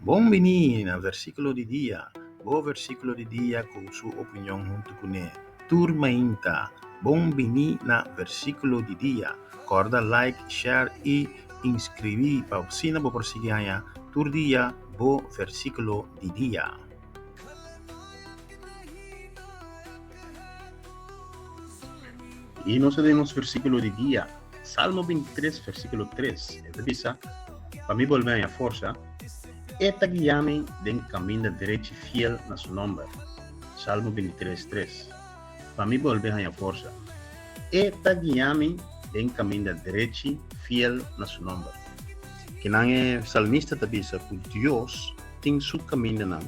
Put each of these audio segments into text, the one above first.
Bon bini na Versíkulo di Dia, bo versíkulo di dia ku su opinion huntu kuné. Tur mainta, bon bini na Versíkulo di Dia. Kòrda like, share i inskribí pa asina bo por sigui haña tur dia bo versíkulo di dia. I nos ta den nos versíkulo di dia, Salmo bintitres, versíkulo tres. E ta bisa, Pa mi bolbe haña forsa, E ta guia mi den kaminda drechi fiel na su nòmber. Salmo bintitres, tres. Pa mi bolbe haña forsa, E ta guia mi den kaminda drechi fiel na su nòmber. Kinan e salmista ta bisa ku Dios tin su kamindanan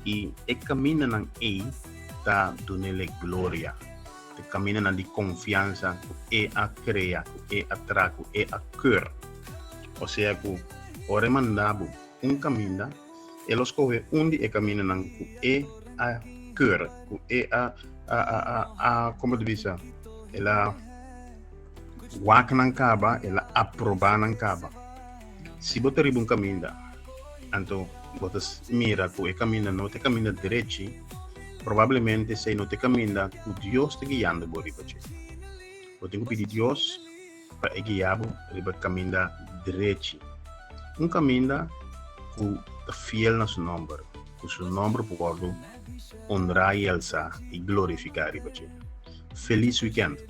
i e kamindanan ei ta dun'El gloria. E kamindanan di konfiansa ku E a krea, ku E a traha, ku E a keur. Osea ku ora E manda bo un kaminda, E lo skohe un di e kamindanan ku E a keur, ku E a, a, a, a, a, komo ta bisa, El a wak nan kaba, El a aprobá nan kaba. Si bo ta riba un kaminda, anto bo ta mira ku e kaminda no ta e kaminda drechi, probablemente esei no ta e kaminda ku Dios ta guiando bo riba dje. Bo tin ku pidi Dios pa e guia bo riba e kaminda drechi, un kaminda ku ta fiel na su nòmber, ku su nòmber por wòrdu onrá i alsá i glorifiká riba dje. Felis wikènt!